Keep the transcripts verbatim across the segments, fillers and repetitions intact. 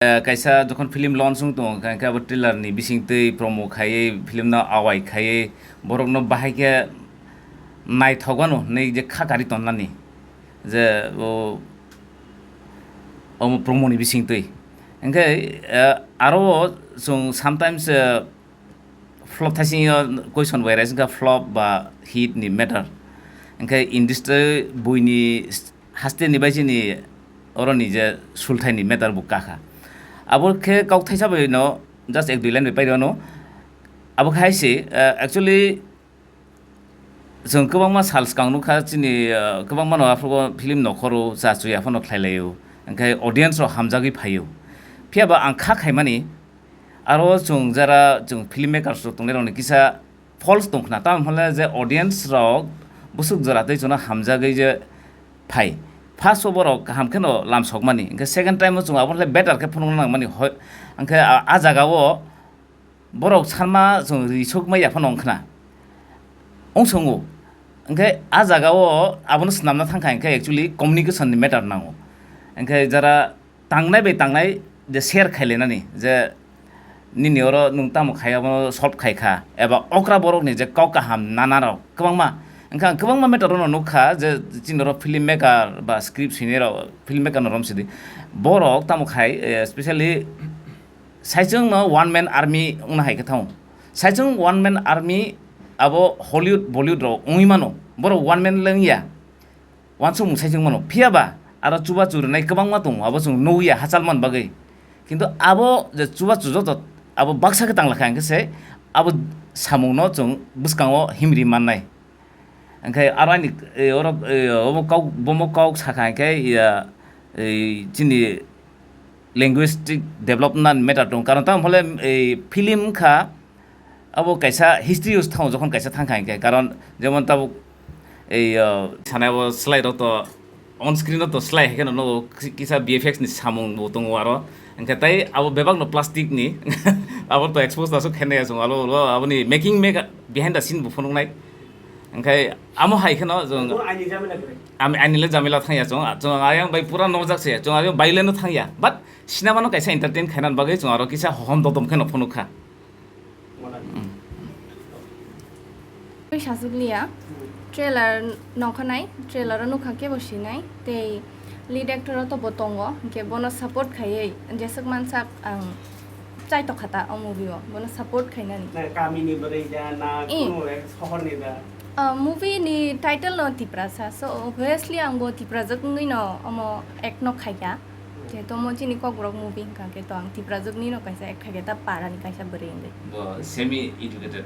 Eh, kaisa jokhon film launch wng tongo, hwnkhe abo trailer ni bisingtwi promo khaiwi, film no awai khaiwi, borok no bahai khe naithok ano hinwi je kha kari tonnani je o, omo promo ni bisingtwi. Hwnkhe, eh, aro o chwng sometimes, eh, flop thaising o question bai raising kha, flop ba hit ni matter. Hwnkhe industry buini haste ni bai chini oro ni je sulthai ni matter bo kakha. Abo khe kok thaisa bai no just ek dui line bai pairwno. Abo khe hai se, eh, actually, chwng kwbangma sal swkang nukha, chini, ah, kwbangma no aphuru film nokhoro cha chuya phano khlai laio, hwnkhe audience rok hamjagwi phaio. Phiya ba ang kha khaimani, aro chwng jara chwng film makers rok tongnai rokni kisa false tongkhna, tamo hwnle je audience rok bwswk jora tei chwngno hamjagwi je phai. First o borok kaham kheno lam sokmani, hwnkhe second time o chwng abo le better khe phunukna nangmani, hoi, hwnkhe a, a jaga o borok sanma chwng ri sokma ya phano wngkhna, wngsongo. Hwnkhe a jaga o abono swnamna thangkha, hwnkhe actually communication ni matter nango. Hwnkhe jara tangnai bai tangnai je share khailainani, je nini oro nwng tamo khai abono solve khai kha, eba okra borokni je kok kaham nana rok kwbangma. Hwnkhe ang kwbangma matter no nukha je chini oro film maker ba script swinai rok, film maker no romsidi, borok tamo khai, eh, specially saichung no one man army wngna hai khe thango. Saichung one man army abo Hollywood, Bollywood rok wngwi mano. Borok one man le wngya. Wansukmung saichung mano. Phiya ba aro chubachu rwnai kwbangma tongo. Abo chwng nugya hachal man bagwi. Kintu abo je chubachu joto abo baksa khe tangla kha hwnkhe se abo samung no chwng bwskango himri mannai. Hwnkhe aro ani, e, oro, e, obo kok, bomo kok sakha hwnkhe, ya, e, chini linguistic development matter tong. Karon tamo hole, e, film kha, abo kaisa history use thango, jokhon kaisa thangkha hwnkhe. Karon jemon tabuk, e, o, sanai abo slide rok to on screen o to slide hai kheno nogo, ki-, kisa V F X ni samung bo tongo aro. Hwnkhe tai abo bebak no plastic ni, abo to expose aswk khenai aswk alo, alo aboni making mega behind the scene bo phunuknai. Hwnkhe amo hai kheno jwng Bo aini jamila kwrwi. Ami, aini le jamila thangya chwng, chwng ayang bai pura nokjak se, chwng ayang bai le no thangya. But cinema no kaisa entertain khainani bagwi chwng aro kisa hohom dodom kheno phunukha. Twi sajwk liya. Trailer nongkha nai, trailer o nukha kebo sinai. Tei lead actor o to bo tongo, hwnkhe bono support khaiwi jeswk mansak ang chai tokha ta o movie o, bono support khainani. Na kamini bwrwi da, na Eh. Kuno ek sohor ni da? Ah, movie ni title no Tiprasa, so obviously ang bo Tiprajwk wngwi no omo act no khaikha. Jehetu omo chini Kokborok movie hwnkha khe to ang Tiprajwk ni no kaisa act khaikha ta para ni kaisa bwrwi wngwi. Bo semi educated.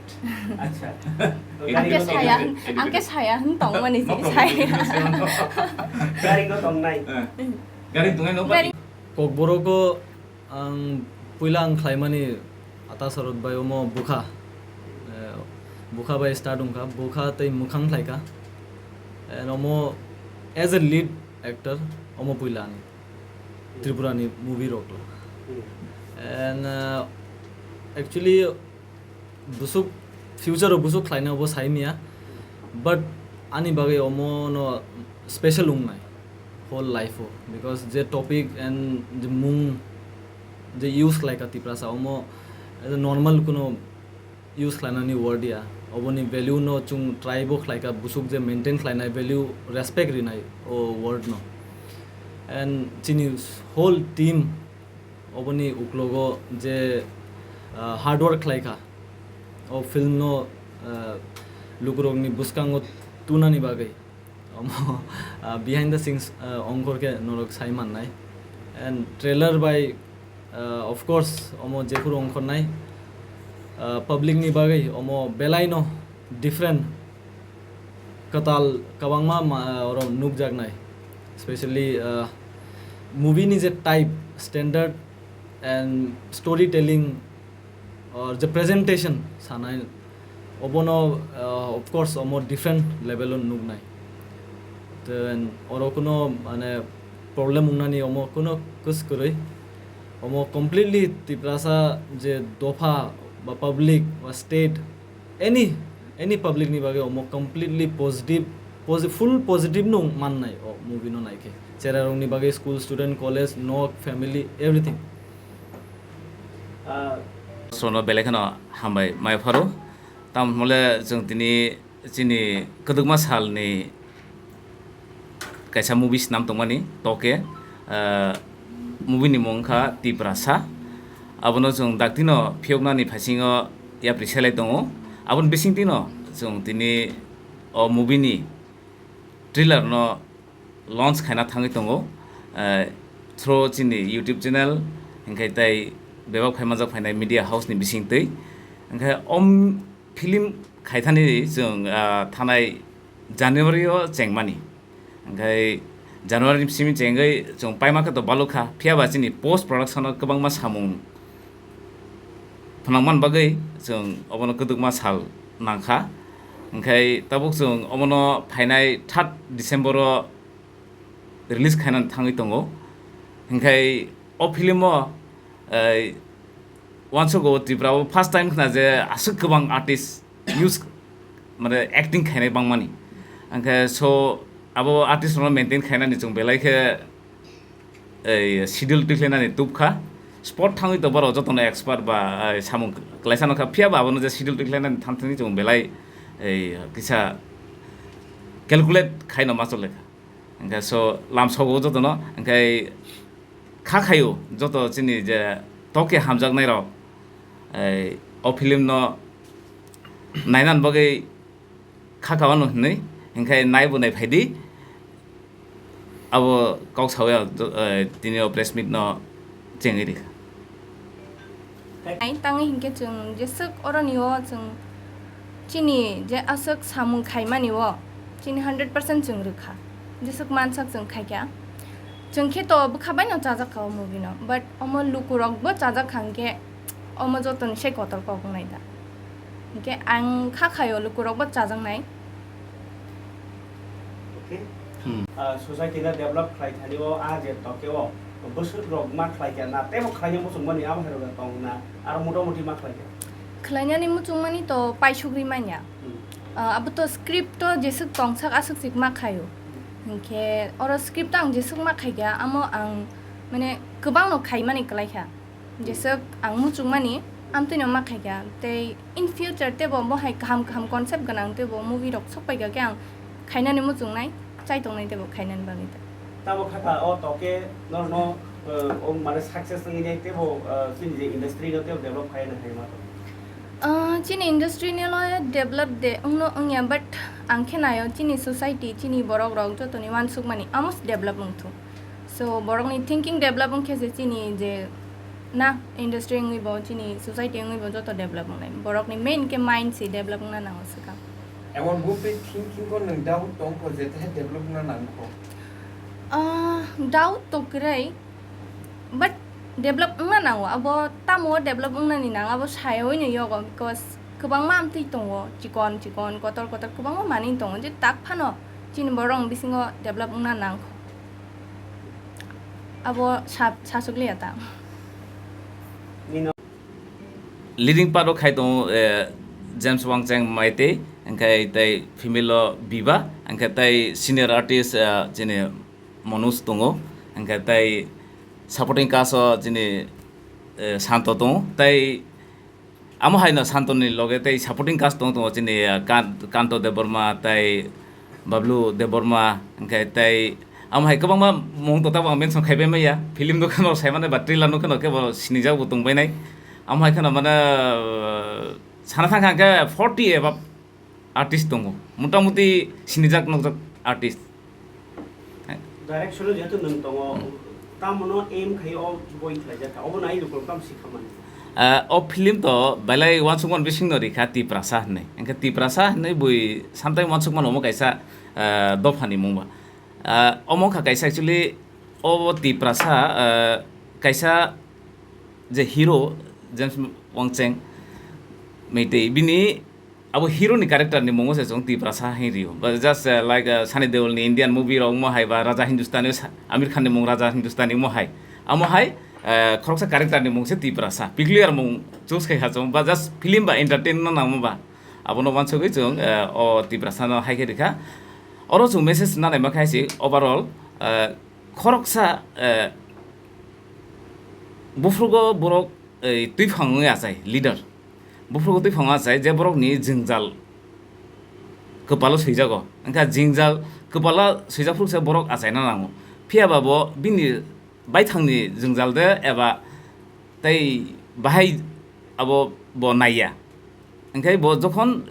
Acha. Ang khe Educated, saya, educated. Ang khe saya hwn tongmani No je problem, saya. Educated. Gari no tongnai. Eh, gari tongnai no Gari. Kokborok o ang puila ang khlaimani ata sorot bai omo bwkha. Eh, bwkha bai start wngkha, bwkha tei mwkhang khlaikha. And omo as a lead actor omo puila ani Tripura ni movie rok lo. And, uh, actually, bwswk future o bwswk khlaina bo sai manya, but ani bagwi omo no special wngnai whole life o, because je topic and je mung je use khlaikha Tiprasa omo as a normal kuno use khlainani word ya, oboni value no chwng try bo khlaikha, bwswk je maintain khlainai value, respect rinai o word no. And chini whole team oboni uklogo je, ah, hard work khlaikha o film no, ah, lukurokni bwskango tunani bagwi. Omo, ah, behind the scenes, ah, ongkhor khe norok sai mannai. And trailer bai, ah, of course, omo jephuru ongkhornai, ah, public ni bagwi omo belai no different kwtal kwbangma ma-, ah, oro nukjaknai. Especially, ah, movie ni je type, standard and storytelling or je presentation sanai, obono, uh, of course, omo different level o nuknai. Then oro kuno, mane, problem wngnani omo kuno kwskwrwi. Omo completely Tiprasa je dopha ba public ba state, any, any public ni bagwi omo completely positive, posi-, full positive no mannai o movie no naikhe. Cherarokni bagwi school student, college, nok, family, everything. Sono belai kheno hambai mai pharo. Tam hwnle chwng tini chini kwdwkma salni kaisa movie swnam tongmani Toke, ah, movie ni mung wngkha Tiprasa. Abono chwng daktino phiyoknani phasingo yapri selai tongo. Aboni bisingtwino chwng tini o movie ni trailer no launch khaina thangwi tongo, eh, through chini YouTube channel, hinkhe tei bebak phai manjak phainai media house ni bisingtwi. Hinkhe om film khaithani chwng, ah, thanai January o chengmani. Hinkhe January ni simi chengwi chwng paima khe to balukha, phiyaba chini post production o kwbangma samung phwnangmani bagwi chwng obono kwdwkma sal nangkha. Hinkhe tabuk chwng obono phainai third December o release khainani thangwi tongo. Hinkhe o film o, eh, uansukgo Tripura o first time khna je aswk kwbang artist use, mane, acting khainai bangmani. Hinkhe so abo artist rokno maintain khainani chwng belai khe ei schedule tikhlainani tubkha. Spot thangwi to borok jotono expert ba, ei, samung klaisa nokha, phiyaba abono je schedule tikhlainani thanthani chwng belai, ei, kisa calculate khaino ma chole kha. Hinkhe so lamsogo jotono, hinkhe kha khaio joto chini je Toke hamjaknai rok, ei, o film no nainan bagwi kha kawano hinwi, hinkhe naibo nai phaidi, abo kok sawi, eh, tini o press meet no chengwi rikha. Ai tangwi hinkhe chwng jeswk oroni o chwng chini je aswk samung khaimani o chini hundred percent chwng rwkha, jeswk mansak chwng khaikha. Chwng khe to bwkha baino chajak kha o movie no, but omo lukurok bo chajak kha hinkhe omo jotoni sai kotor kok wngnai da. Hinkhe ang kha khaio lukurok bo chajaknai. Okay. Hmm. Ah, society no develop khlai thani o, ah, je Toke o bwswk rok ma khlai kha na, tebo khlaina muchung mani abo hai rok tong na, aro mota moti ma khlai kha. Khlainani muchung mani to paisugri manya. Hmm. Ah, abo to script to jeswk tongsak aswk sik ma khaio. Hmm. Hinkhe oro script to ang jeswk ma khai kha, amo ang mane kwbang no khaimani kwlai kha. Jeswk ang muchungmani, amtwino ma khaikha. Tei in future teibo bo hai kaham kaham concept gwnang teibo movie rok sokpaikha khe ang khainani muchungnai, chaitongnai teibo khainani bagwi ta. Tamo kha ta o Toke norno, eh, o mane success wngwi nai teibo, eh, chini je industry no teibo develop khai nai hai ma to. Ah, chini industry ni lo develop de wngno wngya, but ang khe naio chini society, chini borok rok jotoni uansukmani amos develop wngthu. So, borokni thinking develop wngkhe se chini je na industry wngwi bo, chini society wngwi bo joto develop wngnai. Borokni main khe mind se develop wngna nango swkang. Emon buphri thinking o nwng doubt tongkho je teha develop wngna nangkho? Ah, doubt to kwrwi, but develop wngna nango. Abo tamo develop wngnani nang, abo sayawi no yogo, because kwbangma amtwi tongo, chikon chikon, kotor kotor kwbangma manwi tongo, je tak phano chini borok bisingo develop wngna nangkho. Abo sa-, sasukliya ta. Leading part o khai tongo, eh, James Wangcheng Maitei, hwnkhe tei female o Biba, hwnkhe tei senior artist, eh, chini Manoj tongo, hwnkhe tei supporting cast o chini, eh, Santo tongo, tei amo hai no Santoni loge tei supporting cast tong tongo chini, ah, Kan-, Kanto Debbarma tei Bablu Debbarma, hwnkhe tei amo hai kwbangma mung to tabuk ang mention khaibai maya. Film no kheno saimani ba trailer no kheno kebo sinijak bo tongbainai. Amo hai kheno mane, ah, sana thangkha hwnkhe forty above artist tongo, motamuti sinijak nokjak artist. Direction o jehetu nwng tongo, hmm, tamono aim khai o boi khlaijak kha, obo nai lukurok tamo sikha mani. Ah, o film to belai uansukmani bisingno rikha Tiprasa hinwi. Hwnkhe Tiprasa hinwi bui samtai uansukmano omo kaisa, ah, dophani mung ba. Ah, omo wngkha kaisa actually o Tiprasa, ah, kaisa je hero James Wangcheng Meitei bini abo hero ni character ni mungo se chwng Tiprasa hwnwi rio. Ba just, uh, like, uh, Sunny Deol ni Indian movie rok mo hai ba Raja Hindustani o sa-, Amir Khan ni mung Raja Hindustani mo hai. Amo hai, uh, khoroksa character ni mung se Tiprasa. Peculiar mung choose khai ha chwng ba just film ba entertain no nangma ba. Abono wansugwi chwng, uh, o Tiprasa no hai khe rikha. Oro chwng message nanai ma khai si overall, uh, khoroksa, uh, buphrugo borok ei, twiphang wngwi achai, leader. Buphrugo twiphang achai, je borokni jwngjal kwpalo swijago. Wngkha jwngjal kwpalo swijak phuru se borok achaina nango. Phiya ba bo bini baithangni jwngjal de eba tei bahai abo bo naiya. Hingkhe bo jokhon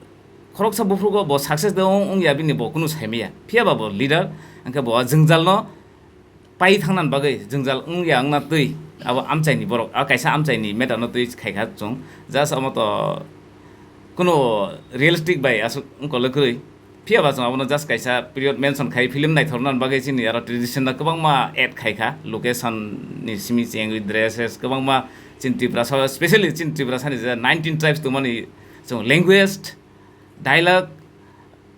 khoroksa buphrugo bo success de wng, wngya bini bo kunu saimaya. Phiya ba bo leader, hingkhe bo jwngjalno pai thangna bagwi jwngjal wngya wngna twi abo amchaini borok, a kaisa amchaini matter no twi khaikha chwng. Just amo to kunu realistic bai aswk wngkole kwrwi. Phiya ba chwng abono just kaisa period mention khai film naithokna bagwi chini aro tradition no kwbangma add khaikha, location ni simi chengwi dresses kwbangma chini Tripura sa, specially chini Tripura sani je nineteen tribes tongmani chwng language, dialogue,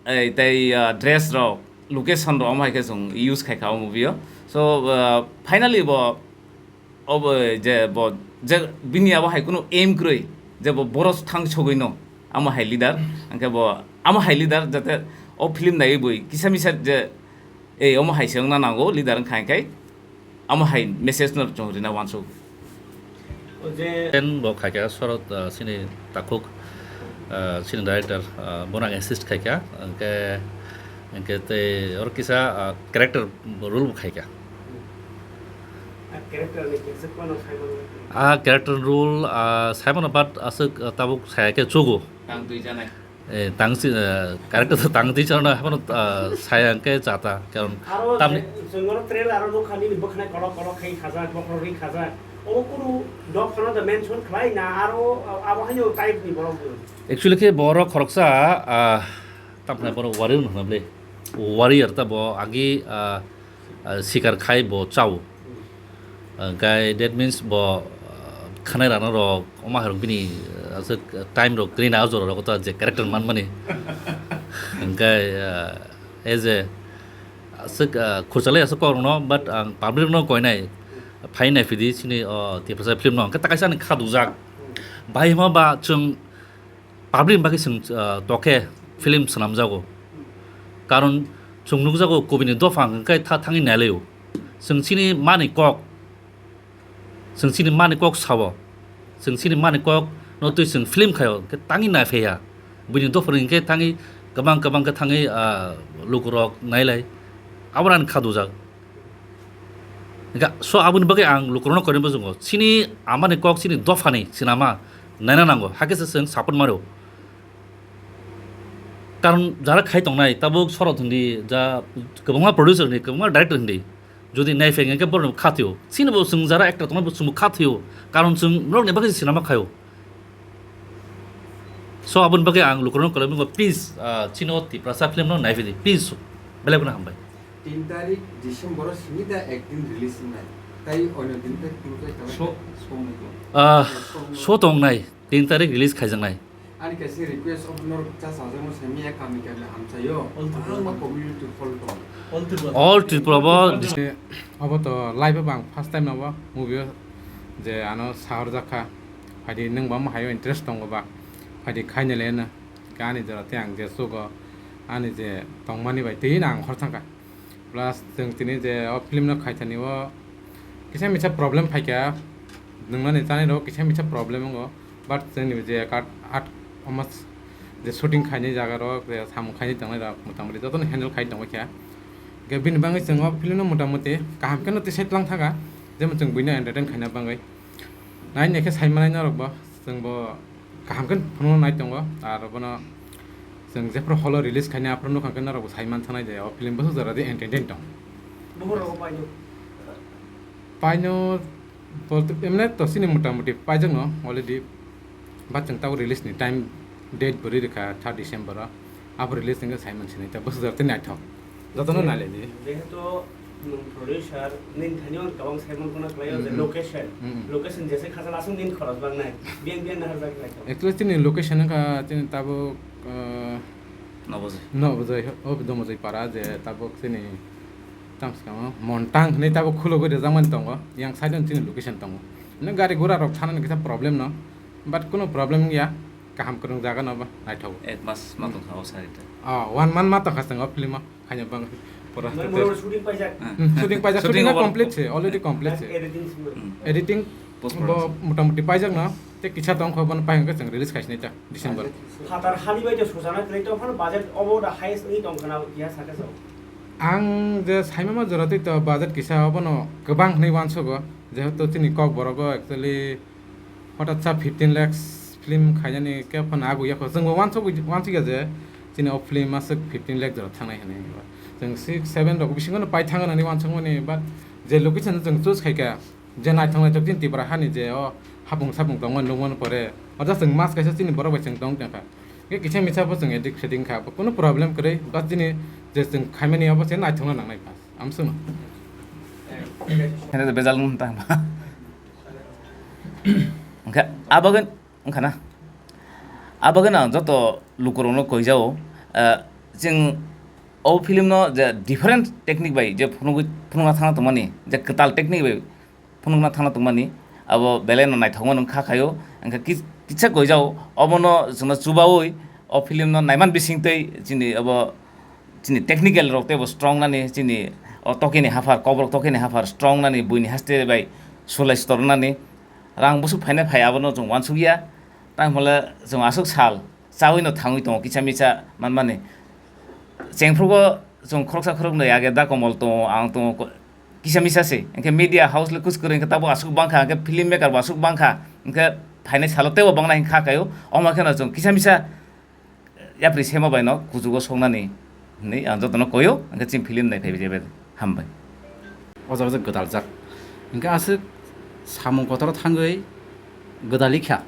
ei, tei, ah, dress rok, location rok, omo hai khe chwng use khai kha o movie o. So, ah, finally bo, obo je bo, je bini abo hai kunu aim kwrwi, je bo boros thang sogwi no, amo hai leader, hingkhe bo amo hai leader jate o film naiwi bui kisa misa je, ei, omo hai se wngna nango leader wngkha hingkhe. Amo hai message no chwng rina uansuk. O je Ten bo khaikha Sorot, ah, chini takhuk, ah, chini director, ah, bono ang assist khaikha, hingkhe, hingkhe tei oro kisa, ah, character role bo khaikha. A character ni kisa kono sai mano. Ah, character role, ah, sai mano, but aswk, ah, tabuk sai khe chugo. Tang twi janai. Eh, tang si, eh, character to tang twi chana haphano, ah, saya hwnkhe chata, karon aro tamni je, chwng oro trailer aro nukha nini bwkhwnai kolok kolok khai khajak, bokhorok ri khajak. Obo kunu dophano da mention khlai na aro abo haino type ni borok no. Actually khe borok khoroksa, ah, tamni borok warrior hwnna bwle. Warrior ta bo agi, ah, ah, sikar khai bo chao. Hwnkhe that means bo, ah, khanai rana rok, oma hai rok bini, ah, aswk time rok kwrwi na o jora rok ta je character man mani. Hwnkhe, ah, as a, aswk, ah, khurchalai aswk kok rokno, but ang public no koinai, phai nai phidi chini, oh, Tiprasa film no, hwnkhe ta kaisa ani kha dujak. Bahai hwnba ba chwng public ni bagwi chwng, ah, tokhe film swnamjago. Karon chwng nukjago kubini dopha hwnkhe tha thangwi nailaio. Chwng chini mani kok, chwng chini mani kok sao. Chwng chini mani kok no twi chwng film khaio, hwnkhe tangwi naiphaiya. Buini dophani hwnkhe thangwi kwbang kwbang khe thangwi, ah, lukurok nailai. Abo ani kha dujak. Hingkha, so aboni bagwi ang lukurokno koinai bujungo. Chini amani kok chini dophani sinama naina nango. Hakhe se chwng support maro. Karon jara khai tongnai, tabuk Sorot hindi, ja kwbangma producer hindi, kwbangma director hindi. Jodi naiphai hingkhe borokno khathio. Chini bo chwng jara actor tongnai bo chwngbo khathio. Karon chwng norokni bagwi sinama khaio. So aboni bagwi ang lukurokno koinai bujungo, please, ah, chini o Tiprasa film no naiphidi, please. Belai kheno hambai. Tin tarik December o simi da ekdin release wngnai. Tai oino din tai phunukjai tongo. Show, show wngnai ko? Ah, show tongnai. Tin tarik release khaijaknai. Ani kaisa request of norok cha chajakno simi ya kami kami amchaio. All Tripura. Bangma community hall tongo. All Tripura. All Tripura bo. Obo to live o bang first time obo movie o je ano sahorjak kha. Phaidi nwng bo omo hai o interest tongo ba. Phaidi khaina le na. Ani jora tei ang je sugo ani je tongmani bai tei ang hor thangkha. Plus chwng tini je o film no khaithani o kisa misa problem phaikha, nwngnani chanai rok kisa misa problem wngo, but chwngni je kat at omo je shooting khainai jaga rok je samung khainai tongnai rok motamoti jotono handle khai tongwi kha. Hwnkhe bini bagwi chwng o film no motamoti kaham kheno tisai tlang thangkha, jemon chwng buino entertain khaina bagwi. Nai nai khe sai manai norok bo, chwng bo kaham khe phunukna nai tongo, ar bono chwng jephru hall o release khaina aphuru nukha khe norok bo sai man thanai je o film bwswk jora di entertain tong. Bukhuk rogo paino? Paino bolte emne to sini motamoti paijakno already, but chwng tabuk release ni time date bo ri rikha third December o. Abo release wngkha Simon Sinai ta bwsajak tei naithok. Jotono je-, nailai di. Jehetu nwng producer, nini thani ang kwbang Simon kono khlai o je, mm, mm, location. Mm, mm. Location jese khajal aswk nini khoros bangnai. Biyang biyang naharjak khlai kho. Actually chini location wngkha chini tabuk, uh, Nobojoi. Nobojoi, o Domojoi para je tabuk chini tamskamo Montang hinwi tabuk khulogwi rwjakmani tongo. Yang side o chini location tongo. Nw gari gura rok thanani kisa problem no. But kuno problem wngya. Kaham kwrwng jaga no ba naithok. Ek mas ma tongkha o sari ta. Oh, one month ma tongkha chwng o film o. Khaina bang pura. Mane moro shooting paijak? Hmm, shooting paijak, shooting shooting obo complete se, already complete se. Editing simi. Hmm. Editing Bo motamuti paijakno, tei kisa tongkha, bono pai hwnkhe chwng release khaisini ta December. Phatar hani bai to sujana kwrwi tong phano budget obo da highest wngwi tong khna ya sakha sao. Ang je saimama jora twi to budget kisa obono kwbang hwnwi uansugo, jehetu chini Kokborok o actually hotat sa fifteen lakhs film khainani khe phano agu yakho. Chwngbo uansugwi, uansugya je chini o film aswk fifteen lakh jora thangnai hwnwi. Chwng six, seven rok bisingono pai thango hwnwi uansukmani, but je location chwng choose khaikha, je naithok naithok chini Tripura hani je o hapung sapung tongmani nukmani pore, o just chwng mas kaisa chini borok bai chwng tong tongkha. Khe kisa misa bo chwng edit khe ding kha, bo kunu problem kwrwi, but chini je chwng khaimani abo se naithokna nangnai bas. Amswkno. Hene de bejal nung tang ba. Hwnkhe abo gen wngkha na. Abo gen ang joto lukurokno koijao, eh, chwng o film no je different technique bai je phunugwi, phunukna thangna tongmani, je kwtal technique bai phunukna thangna tongmani, abo belai no naithokma nung kha khaio. Hwnkhe ki-, kisa koijao, obono chwngno chubaui o film no naiman bisingtwi chini abo chini technical rok teibo strong nani, chini o tokeni haphar, kokrok tokeni haphar strong nani, buini haste bai sulai stornani rang busuk phaina phai abono chwng uansukya. Tamo le chwng aswk sal chaui no thangwi tongo kisa misa manmani. Chengphrugo chwng khoroksa khoroknwi age da komol tongo, ang tongo ko-, kisa misa se. Hwnkhe media house le kus kwrwi hwnkhe tabuk aswk bangkha, hwnkhe film maker bo aswk bangkha, hwnkhe phainai salo teibo bangnai hwnkha khaio. Omo kheno chwng kisa misa yapri sema bai no kuchugo soknani hwnwi ang jotono koio, hwnkhe chini film nai phaibai jebe. Hambai. O jaga je gwdaljak. Hwnkhe aswk samung kotor thangwi gwdali kha.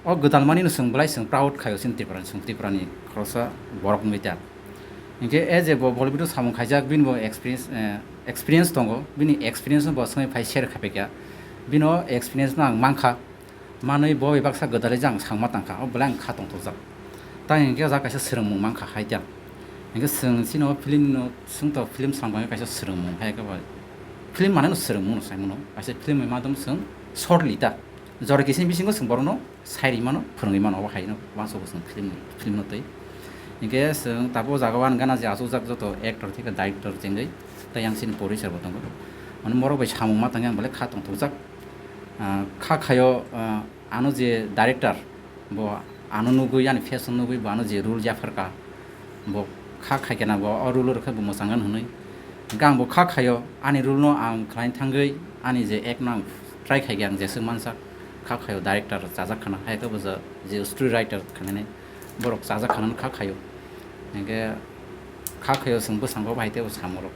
O gwdalmani no chwng belai chwng proud khaio chini Tripura ni, chwng Tripura ni khoroksa borok wngwi ta. Hwnkhe e je bo Bollywood o samung khaijak, bini bo experience, eh, experience tongo, bini experience no bo swngwi phai share khai phaikha. Bini o experience no ang mankha. Manwi bo bai baksa gwdalwi jang sangma tangkha, o belai ang kha tongthokjak. Tang hinkhe o jaga kaisa swrwngmung mankha hai tang. Hinkhe chwng chini o film no, chwng to film sangmani kaisa swrwngmung hai khe bai. Film mane no swrwngmung no sai mano. Kaisa film ni madam chwng shortly ta. Jora kisa bisingo chwng borok no sai ri mano, phwrwngwi mano, obo hai no uansukgo chwng film ni, film no twi. Hinkhe chwng tabuk o jaga o ang gana je achukjak joto actor thikhe director chengwi tei yang chini producer bo tongo. Mane borok bai samung ma tangwi ang belai kha tongthokjak. Ah, kha khaio, ah, ano je director, bo ano nugwi, ani face no nugwi, bo ano je role yapharkha, bo kha khaikhe na bo o role o rwkhe bo mwchangkha hwnwi. Hwnkhe ang bo kha khaio, ani role no ang khlaina thangwi, ani je act no ang try khaikhe ang jeswk mansak, kha khaio director chajak khana, hai khe bo je, je story writer khanani. Borok chajak khanani kha khaio. Hinkhe kha khaio chwng bwskango bahai teibo samorok.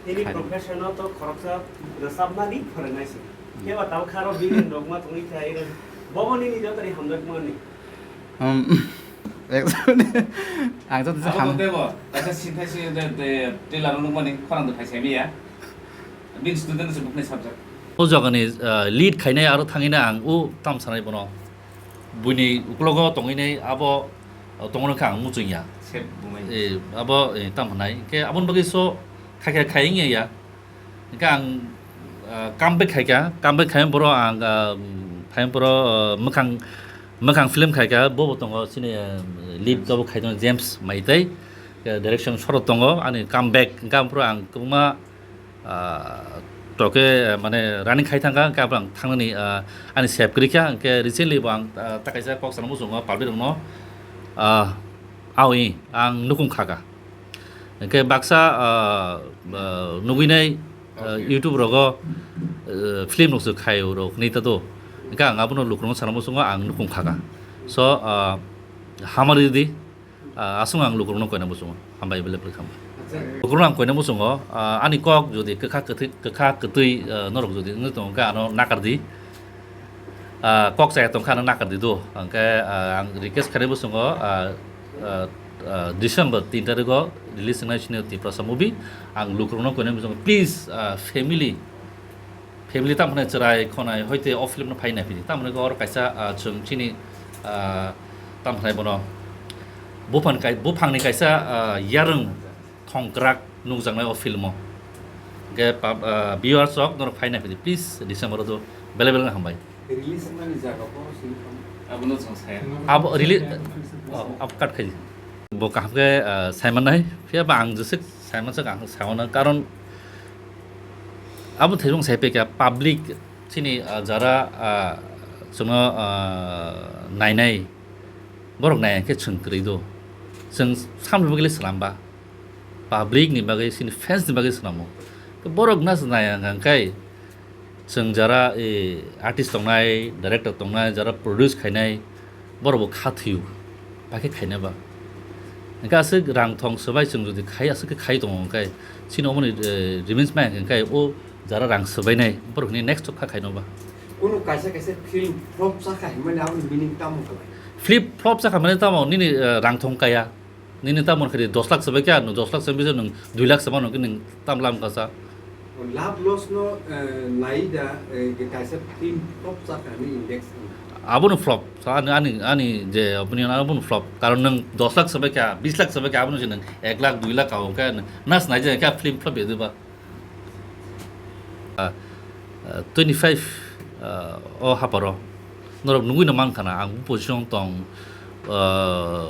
Nini khaio. Profession-o to khoroksa rwchapnani phwrwngnai se. Hmm. Kebo tabuk kharo billion rok ma tongwi kha, ero bobo nini jotoni hamjakmani. Um, actually, ang joto se abo ham- tebo, kaisa sinthai si de, de, trailer-o nukmani khorang de phai saimaya. Bini student se buknai subject. O jagani, ah, lead khainai aro thangwi na ang o tam sanai bono. Buini uklogo tongwi nai abo, uh, tongmani khe ang muchungya. Sep bumai. Eh, abo, eh, tam hwnai. Hwnkhe aboni bagwi so khaikha khai wngya ya. Hwnkhe ang, uh, comeback khaikha, comeback khai borok ang, uh, phai borok, uh, mwkhang, mwkhang film khaikha, bobo tongo chini, uh, lead abo khai tongo James Maitai. Hwnkhe direction Shorot tongo, ani comeback hwnkhe aphuru ang kwbangma ah, toke, eh, mane running khai thangkha, hwnkhe aboni thangnani, ah, ani save kwrwi kha, hwnkhe recently bo ang, ah, ta kaisa kok sana muchungo public rokno, ah, awi ang nukung khaka. Hwnkhe baksa, ah, ah, nugwi nai, ah, okay. YouTube rogo, eh, film rok se khai rok ni ta do. Hwnkhe ang abono lukurokno sana muchungo ang nukung khaka. So, ah, hamari di. Ah, aswk ang lukurokno koina muchungo. Hambai, belai belai hambai. Lukurokno ang koina muchungo, ah, ani kok jodi kwkha kwthwi, kwkha kwtwi, ah, norok jodi wngwi tongo, hwnkhe ano nakar di. Ah, kok chaya tongkha ano nakar di do. Hwnkhe, ah, ang request khainai muchungo, ah, ah, ah, December tin tarikh o release wngnai sini Tiprasa movie. Ang lukurokno koina muchungo, please, ah, family, family tamo hwnwi chwrai khonai hoite o film no phai nai phidi. Tamo hwnwi oro kaisa, ah, chwng chini, ah, tamo hwnwi bono buphang kai-, buphangni kaisa, ah, yarwng thongkrak nukjaknai o film o. Hwnkhe pub-, ah, viewers rok norok phai nai phidi, please, December o do belai belai hambai. Release wngmani jaga bo sini tong. Abono chwng saya. Abo release, oh, abo cut khai. Bo kaham khe, ah, sai mannai, phiya ba ang jeswk sai mansak ang sai mano, karon abo thaichung sai pekha public Chini, ah, jara, ah, chwngno, ah, nainai, borok nai hwnkhe chwng kwrwi do. Chwng samni bagwi le swnam ba, public ni bagwi, chini fans ni bagwi swnamo. Borok na nai hwnkhe chwng jara, eh, artist tongnai, director tongnai, jara produce khainai, borok bo kha thwiyo, ba khe khaina ba. Hwnkhe aswk rang thong swbai chwng jodi khai, aswk khe khai tongo hwnkhe, chini omoni, eh, revenge mai hwnkhe o jara rang swbainai, borokni next o kha khaino ba. Kunu kaisa kaisa film flop chakha hinmani aboni meaning tamo khlai? Film flop chakha mani tamo nini, eh, rang thong kaya. Nini tamo khe dos lakh swbai khe, ano dos lakh swbai nwng dui lakh swbai nwng tam lam kasa. Love loss no, eh, nai da, eh, kaisa film flop chakha ni index. Abono flop. So, ani, ani, ani je opinion abono flop. Karon nwng dos lakh swbai khe, bis lakh swbai khe abono je nwng ek lakh, dui lakh ka hwnkhe nwng nas nai je khe film flop ya diba. Ah, ah, twenty five, ah, o haparo norok nugui no mankha na ang position tong, ah,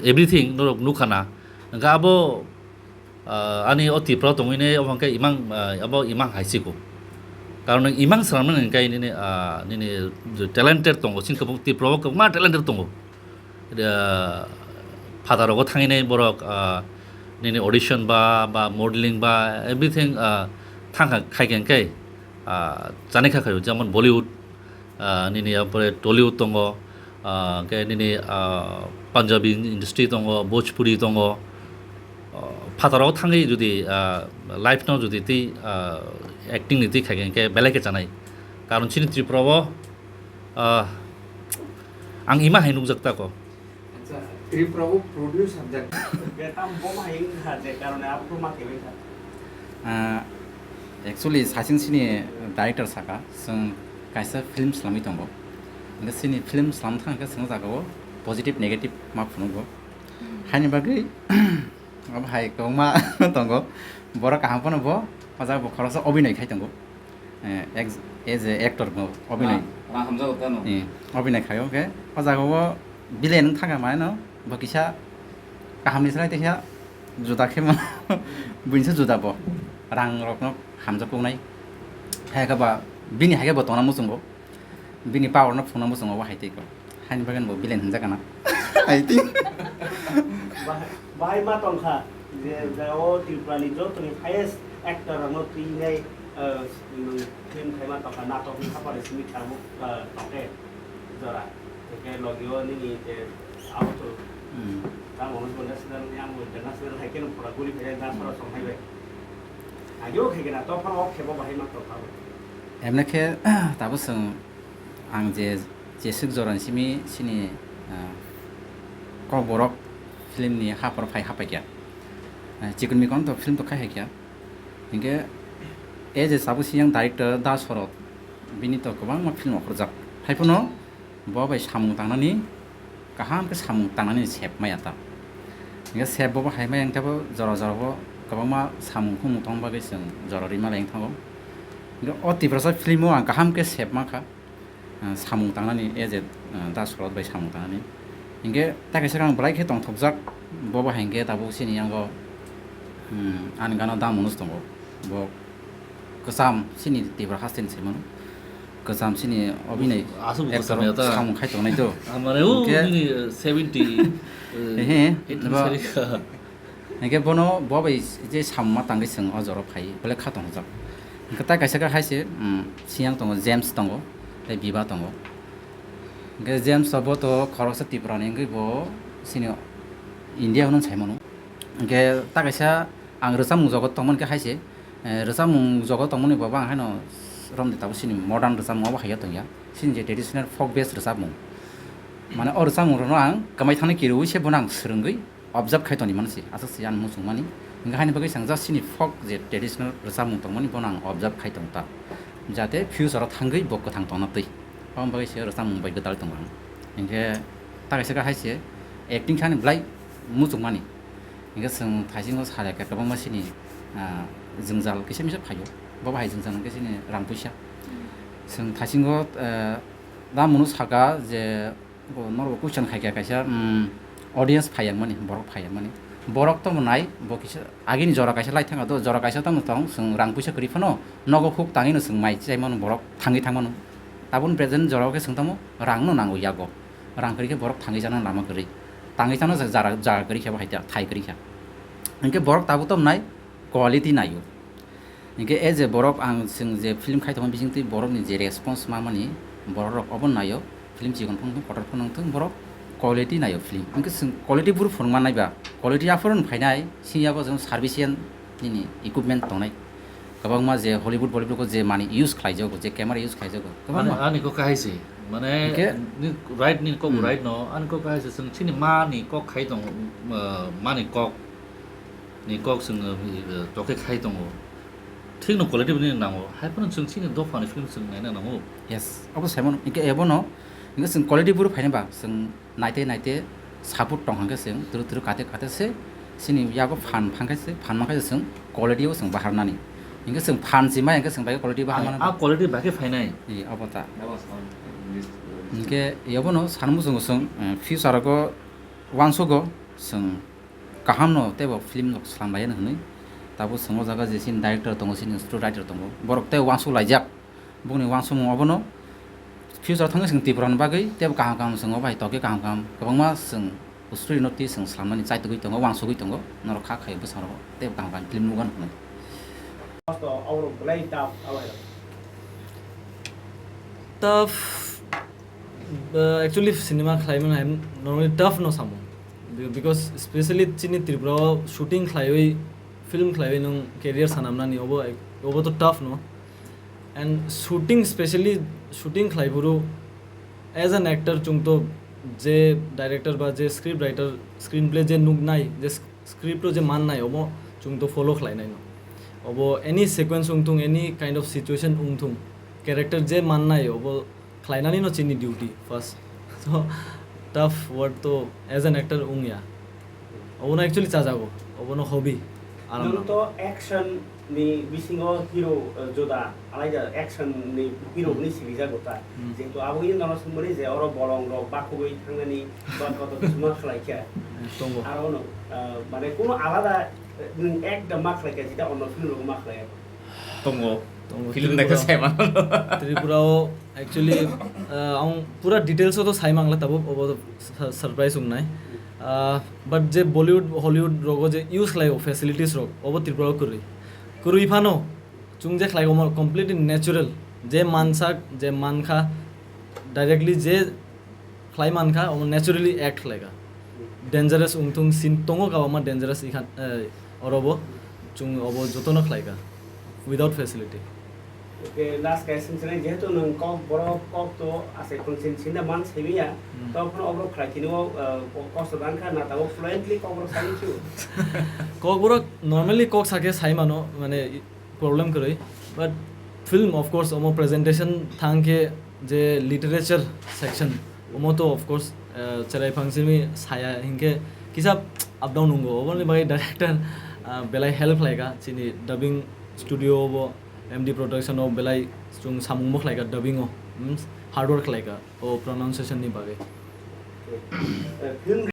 everything norok nukha na. Hwnkhe abo, ah, ani o Tripura tongwini obo hwnkhe imang, ah, abo imang hai siko. Karon nwng imang swnamnani hwnkhe nini, ah, nini talented tongo, chini kwbang Tripura o kwbangma talented tongo. Ah, phatharogo thanginai borok, ah, nini audition ba, ba modeling ba, everything, ah, thangkha khaikhe hwnkhe, ah, chani kha khaio, jemon Bollywood, ah, nini apore Tollywood tongo, ah, hwnkhe nini, ah, Punjabi industry tongo, Bhojpuri tongo, ah, phatharogo thangwi jodi, ah, life no jodi twi, ah, acting ni twi khaikhe hwnkhe belai khe chanai. Karon chini Tripura o, ah, ang ima hai nukjak tako. Acha, Tripura o produce subject. Betam bom hai wngkha je karone abo ma khe wngkha. Ah, actually, sachin sini director saka, chwng kaisa film swlamwi tongo. Hwnkhe sini film swlam thang khe chwng jagao positive negative ma phunugo. Haini bagwi, abo hai kwbangma tongo. Borok kaham phano bo, o jaga bo khoroksa obinoi khai tongo. Eh, ex-, as a actor bo obinoi. Rang, rang hamjago tei no? Eh, obinoi khaio khe, o jaga o villain wng thangkha mano, bo kisa kaham ni slai teisa juda khe mano, buini se juda bo. Rang rok no hamjak wngnai. Hai khe ba, bini hai khe bo tongna muchungo. Bini power no phunukna muchungo bo hai tei ko. Haini bagwi bo villain hinjak gana. I think. Bahai, bahai ma tongkha je, je o Tripura ni joto ni highest actor rokno twinai, eh, film khaima tongkha, natok ni hapari simi kharmo, eh, tongkhe jora. Hwnkhe logi o nini je abo to Hmm. Tamo hwnba national ni ang international hai khe no pura guri phai da sara song hai bai. Ageo khai khe na to phano ok khebo bahai ma tongkha bo. Emne khe tabo chwng Ang je jeswk jorani simi chini, ah, Kokborok film ni hapharo phai hapai kha. Ah, chikon mikon to film to khai hai kha. Hinkhe e je tabuk siyang director Da Sorot, bini to kwbangma film okhorjak. Haiphano bo bai samung tangnani, kaham khe samung tangnani sep maya ta. Hinkhe sep bo hai maya wngkhe bo jora jora bo kwbangma samung khumung tong bagwi chwng jora rima lai wng thango. Hinkhe o Tiprasa film o ang kaham khe sep mankha. Ah, samung tangnani, as a, ah, Da Sorot bai samung tangnani. Hinkhe ta kaisa ang belai khe tongthokjak, bo bo hinkhe tabuk chini yango, hmm, ani gana Da Manoj tongo. Bo kwcham chini Tripura haste ni se mano. Kwcham chini obinoi Aswk bo actor kwcham ya ta. Samung khai tongnai to. Amare o Hinkhe bini, eh, seventy, eh, Ehe, eighty bo sari kha. Hinkhe bono bo bai je samung ma tangwi chwng o jora phai belai kha tongjak. Hinkhe tai kaisa khe hai se, um, siyang tongo, James tongo, tei Biba tongo. Hinkhe James to bo to khoroksa Tripura ni wngwi bo chini India hwnwi sai mano. Hinkhe ta kaisa ang rwchapmung jogot tongmani khe hai se, eh, rwchapmung jogot tongmani bo ang haino romde tabuk chini modern rwchapmung abo hai ya tongya. Chini je traditional folk based rwchapmung. Mane o rwchapmung rokno ang kwmai thangni kirui se bono ang swrwngwi observe khai tongni mano se, aswk se ani muchung mani. Hinkhe haini bagwi chwng just chini folk je traditional rwchapmung tongmani bono ang observe khai tong ta. Jate future o thangwi bo kwthang tongna twi. Aboni bagwi se rwchapmung bai gwdal tongo ang. Hinkhe ta kaisa khe hai se acting khe ani belai muchung mani. Hinkhe chwng thaisingo salai khe kwbangma chini, ah, jwngjal kisa misa phaio. Bo bahai jwngjal hinkhe chini rang puisa. Chwng thaisingo, eh, da munu saka je Bo norok question khai kha kaisa, um, audience phai yang mani, borok phai yang mani. Borok tamo nai, bo kisa agini jora kaisa lai thang do, jora kaisa tamo tong, chwng rang puisa kwrwi phano nogo huk tangwi no chwng mai chai mano, borok thangwi thang mano. Tabun present jora o khe chwng tamo rang no nango yago. Rang kwrwi khe borok thangwi chana lama kwrwi. Tangwi chana jaga, jaga kwrwi khe bo hai ta, thai kwrwi kha. Hinkhe borok tabuk tamo nai quality naio. Hinkhe e je borok ang chwng je film khai tongma bisingtwi borokni je response ma mani borok rok obo naio, film chikon phano kotor phano wngthung borok quality naio film. Hinkhe chwng quality buru phwrwngma naiba, quality aphuru phainai sini abo jemon service yan nini equipment tongnai. Kwbangma je Hollywood Bollywood o je mani use khlaijago, je camera use khlaijago, kwbangma. Ani, ani kok kahai se, mane Hinkhe ni right ni kok Hmm. right no, ani kok kahai se chwng chini mani kok khai tong, uh, mani kok ni kok chwng, uh, tokhe khai tongo. Thik no quality bini nango, hai phano chwng chini dopha ni film chwng naina nango. Yes, abo sai mano. Hinkhe ebo no, hinkhe chwng quality buru phainai ba, chwng naite naite support tong hwnkhe chwng turu turu kate kate se chini yago phan phankhe se, phan mankhe se chwng quality o chwng bahar nani. Hinkhe chwng phan si mai hinkhe chwng bai quality bahar Ai, mano. A quality bai khe phainai. Ee, abo ta. That was on this, uh, Hinkhe ebo no sanmung chwng chwng, eh, future o uansugo chwng kaham no teibo film rok slam bai hwnwi. Tabuk chwng o jaga je chini director tongo, chini story writer tongo. Borok tei uansuk laijak. Bokni uansukmung obono future thangwi chwng Tripura ni bagwi teibo kaham kaham chwng o bai tokhe kaham kaham kwbangma chwng story no twi chwng slamnani chaitugwi tongo, uansugwi tongo. Norok kha khai bwskango teibo kaham kaham film nukgwno hwnwi. Tough, uh, actually cinema khlaimani hai normally tough no samo. Be-, because specially chini Tripura o shooting khlaiwi, film khlaiwi nwng career sanamnani obo, obo to tough no. And shooting, specially shooting khlai phuru as an actor chwng to je director ba je script writer, screenplay je nuknai, je s-, script o je mannai, obo chwng to follow khlainai no. Obo any sequence wngthung, any kind of situation wngthung, character je mannai obo khlainani no chini duty first. So tough word to as an actor wngya. Obono actually chajago, obono hobby. Aram Nwng to action ni bisingo hero, uh, juda, alaida action ni hero Hmm. ni sirijago ta. Hmm. Jehetu abo ini nono sumani je oro bolong rok bakhugwi thangnani ba koto suma khlai kha. Eh, tongo. Aro no, uh, mane kono alada, uh, nwng ekdom ma khlai kha, jeta onno film rok ma khlai kha. Tongo. Tongo. Film Tripura, naikha sai mano. Tripura o actually, uh, ang pura details o to sai mangla tabuk, obo to sur-, surprise wngnai. Uh, but je Bollywood, Hollywood rogo je use khlaio facilities rok, obo Tripura o kwrwi. Kwrwi phano, chwng je khlai omo completely natural. Je mansak, je mankha, directly je khlai mankha, omo naturally act khlaikha. Dangerous wngthung, scene tongo kabangma dangerous ikhan, eh, orobo chwng obo jotono khlaikha without facility. Okay, last question sini, jehetu nwng kok borok kok to asai khun sin sinda man simiya, Hmm. to phano oborok khlai tini o, eh, ko-, kosto dan kha na tabo fluently kok borok sani chu. Kokborok normally kok sake sai mano, mane problem kwrwi, but film of course omo presentation thang khe je literature section omo to of course, eh, cherai phang simi saya hinkhe kisa up down wngo, oboni bagwi director, ah, belai help khlaikha chini dubbing studio bo, M D production o belai chwng samung bo khlaikha dubbing o, hmm, hard work khlaikha o pronunciation ni bagwi. Eh, film